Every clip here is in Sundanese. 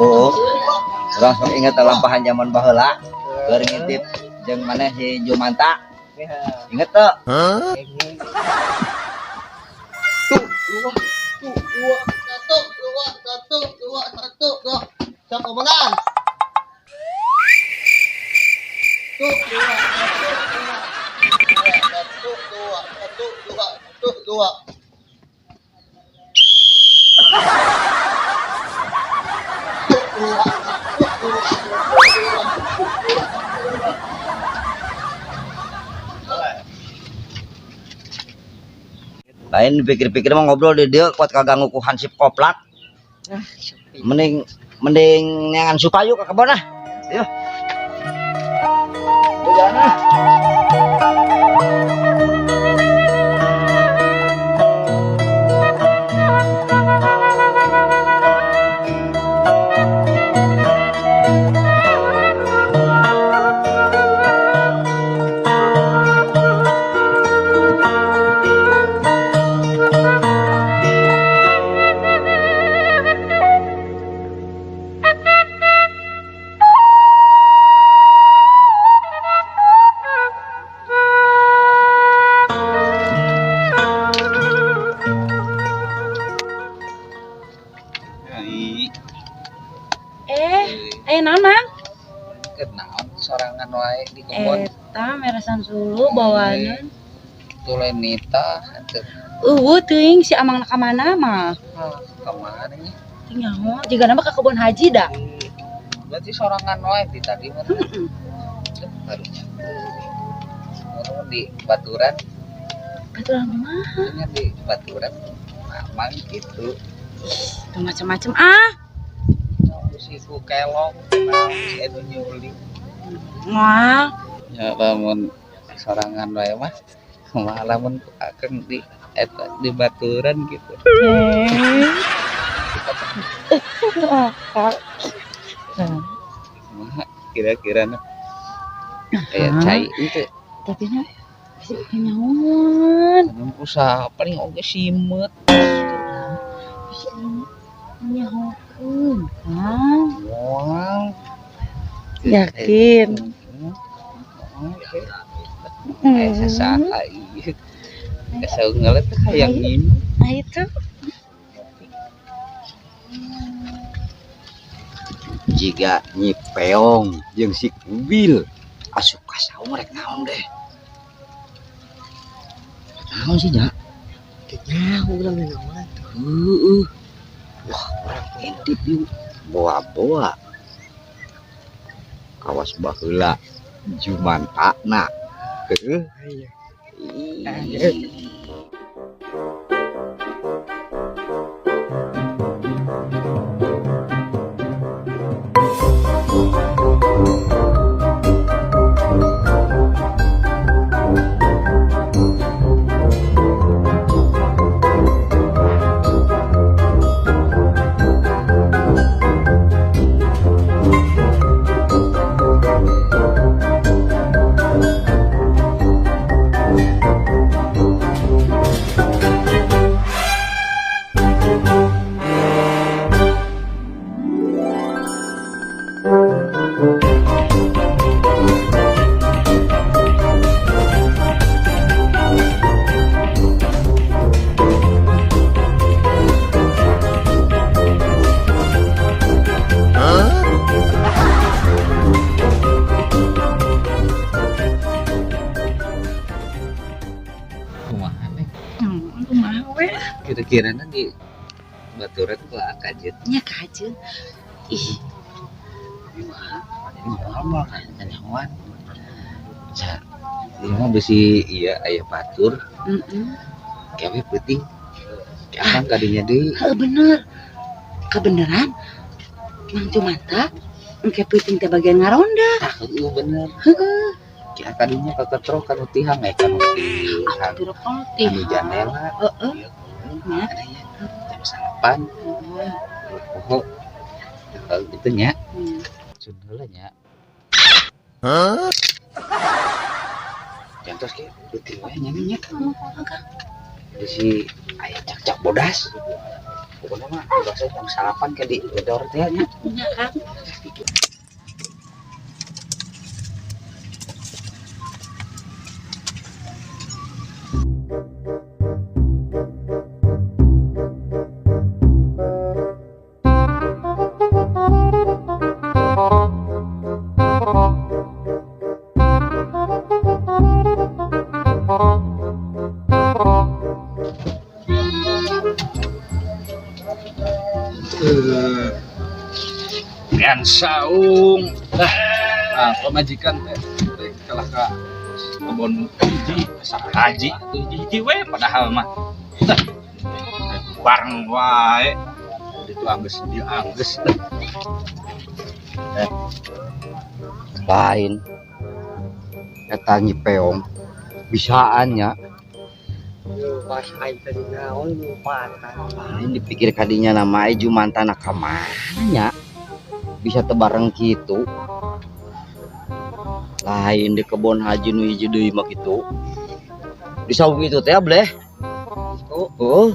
Oh, urang sok inget lampahan zaman baheula keur ngintip jeung maneh si Jumanta. Inget teu? Dua, dua, satu, dua, satu, dua, satu, dua. Siap pemenang. Satu, dua, satu, dua, satu, dua, satu, dua, satu, dua. Dua, satu, dua, satu, dua, dua. Lain pikir-pikir mah ngobrol di dia kuat kaganggu ku hansip koplak. Mending mending neangan supayu ke kebon ah. Yuk. Jalan ah. Aya naon, Mang? Kenaon sorangan wae di kebon. Eta meresan sulu bawaneun. Tulenita atuh. Eueuh teuing si Amang ka mana mah? Ka mana nya? Teu nyaho, jigana mah ka kebon haji da. Berarti sorangan wae di tadi mah. Heeh. Barunya. Di baturan. Baturan kumaha? Nya di baturan Amang gitu. Tuh macam-macam ah. Si ku kelong, si anu nyuli. Moal. Ya lamun sorangan wae mah kumaha lamun akang di eta di baturan gitu. Kumaha kira-kira na kayak cai itu. Tapi nya si nyahoan. Anu usaha paling oge simeut. Nyahokeun, Kang. Moal. Yakin. Kayak sasaha ieu. Asa ngelet teh hayang nginum. Nah itu. Jiga Nyi Peong jeung si Kubil asup ka saung rek naon deh. Naon sih nya? Teu nyaho urang naon. Heeh. Wah, urang intip yuk. Boa-boa. Kawas baheula Jumantana. Heuh. Iya. Ih. Kumaha nih? Kumaha we? Kira-kira di baturan gua kajeun. Nya kajeun. Ih, Kumaha? Ini moal kanyahoan. Sa, ieu mah bisi ieu aya batur. Heeh. Kewe peuting. Akang kadinya deui. Heeh bener. Kabeneran Mang Jumanta engke peuting teh bagian ngaronda. Tah heueuh bener. Heeh. Ki kadinya kaketrok kanu tihang kanu tihang. Atuh kanu Anu tihang. jandela. Heeh. Nya. Adanya jam salapan. Heeh. Poho. Kalau gitu nya. Sun heula nya. Hah? Jantos ge peuting we nya nya. Kang. Di si aya cak-cak bodas. Pokoknya mah bahasa jam salapan ke di gedor teh nya. Nya Kang. Pian saung. Ah, pamajikan teh teh kalah ka kebon hiji haji atuh hiji we padahal mah. Tah, bareng wae. Itu anggeus dieu anggeus. Lain. Eta Nyi Peong bisaan nya. Pas aing tadi naon lupa Lain dipikir kadinya nama ai Jumantana ka mana nya? Bisa tebareng kitu. Lain di kebon haji nu hiji deui mah kitu. Di saung itu teh bleh. Oh,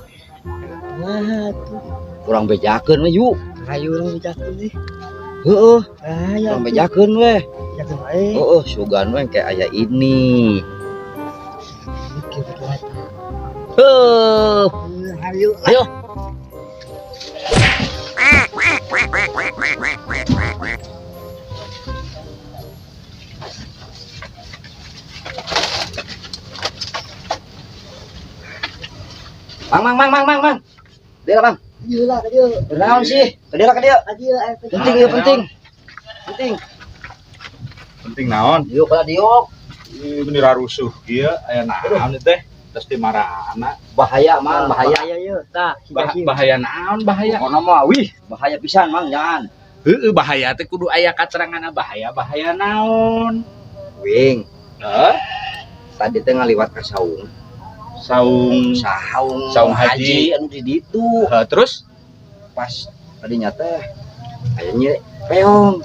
Wah, tuh. kurang bejakeun we yuk. Ayo urang bejakeun deh. Heeh, Ayo. kurang bejakeun we. Bejakeun wae. Heeh, sugan we kayak aya ini. Mikir betul. Heuh, Ayo. ayo. Mang, mang, mang, mang, mang, mang. Dia lah, Bang. Ayo lah, ayo. Naon sih? Ke dia lah, ke dia. Ayo, ayo. Penting ya, penting. Penting. Penting naon? Yuk, kalau diuk. Ih, bener rusuh kieu aya naon teh? Terus di marana. Bahaya, Mang, bahaya. Bahaya yeuh, tah. Bahaya naon bahaya? Pokoknya mah, wih, bahaya pisan, Mang, jangan. Heeh, bahaya teh kudu aya katerangan bahaya, bahaya naon? Wing, Heh, tadi teh ngaliwat ka saung. saung Saung, Saung haji. anu di ditu. Heh, terus Pas tadinya teh aya Peong.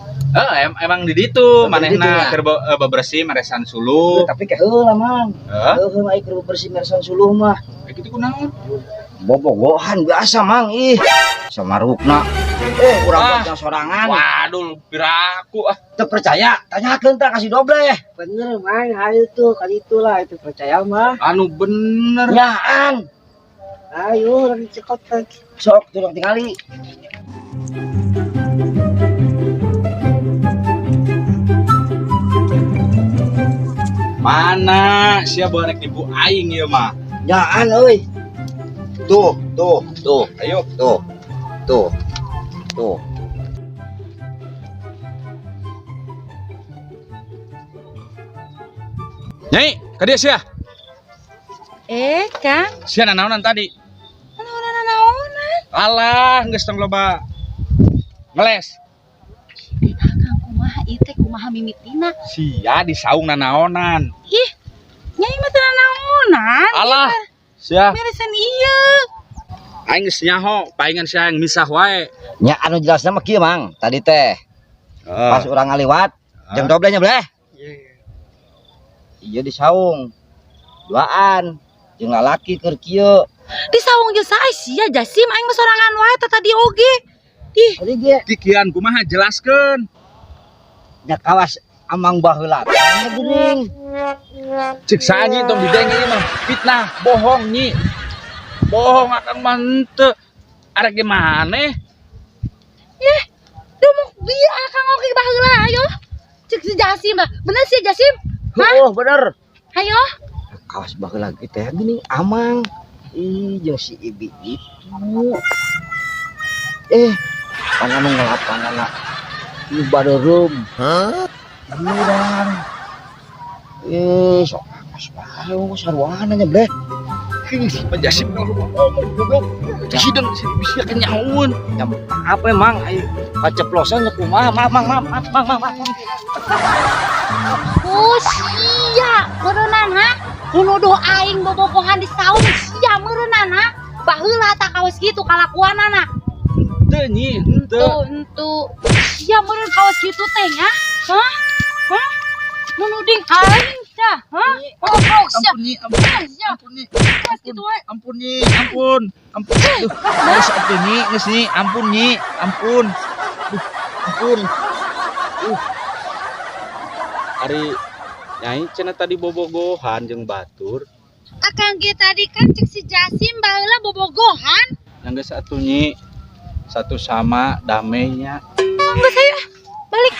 Emang di ditu Emang di ditu, manehna ya? keur bebersih meresan suluh. Tapi ke heula, Mang. Heh, Heuh, ai keur bebersih meresan suluh mah. kayak gitu kunaon? Bobogohan biasa, Mang, ih. Sama rukna. Urang Ah. bocah sorangan. Waduh, piraku ah. Teu percaya, tanyakeun tah kasih doble. Bener, Mang. Ayo tuh, kali itulah itu percaya mah. Anu bener. Nyaan. Ayo, lagi cekot lagi. Sok turun tingali. Mana sia barek nipu aing ieu mah. Nyaan euy. Tuh, tuh, tuh. Ayo. Tuh. Tuh. Tuh. Nyai, ka dieu sia. Kang, Sia nanaonan tadi? naonan naonan. Alah, geus tong loba ngeles. Kang kumaha ieu teh kumaha mimitina? Sia di saung nanaonan. Ih, nyai mah teu nanaonan. Alah, sia Beresan ieu. aing geus nyaho, paingan sia yang misah wae. Nya anu jelasna mah kieu, Mang. Tadi teh pas urang ngaliwat jeung doble nya bleh. Iya di saung. Duaan jeung lalaki keur kieu. Di saung jeung sae sia Jasim aing mah sorangan wae teh tadi oge. Ih, Tadi ge Kikian kumaha jelaskeun. nya kawas amang baheula teh geuning. Cek saha nyi tong didenge ieu mah fitnah, bohong nyi. Bohong akang mah henteu. Arek gimana? ih, dumuk bieu akang oge baheula ayo. Cek si Jasim lah. Bener sih Jasim? Hah? Oh, bener. Ayo. Kawas baheula ge teh geuning amang. Ih, jeung si Ibi itu. Pan anu ngelapanana nu badeureum. Hah? Beneran. Sok akas wae saruana nya bleh. Pak Jasim kalau ngomong goblok. Hidung bisa kenyaun. Ya maaf emang ayo kaceplosan nya kumaha. Maaf, Mang, maaf, maaf, maaf, maaf, maaf. Oh, sia, meureunnan ha? Nu nuduh aing bobogohan di saung sia meureunnan ha? Baheula tak kawas kitu kalakuanana. Henteu nyi, henteu. Tuh, entu. Sia meureun kawas kitu teh nya. Hah? Hah? Nu nuding aing Sia, hah? Goblok sia. Ampun, Nyi, ampun. Sia. Ampun, Nyi. Geus kitu we. Ampun, Nyi, ampun. Ampun. Duh, geus atuh, Nyi, geus, Nyi. Ampun, Nyi, ampun. Duh, ampun. Ari Nyai cenah tadi bobogohan jeung batur. Akang ge tadi kan cek si Jasim baheula bobogohan. Yang geus atuh, Nyi. Satu sama damainya. Geus ayo balik.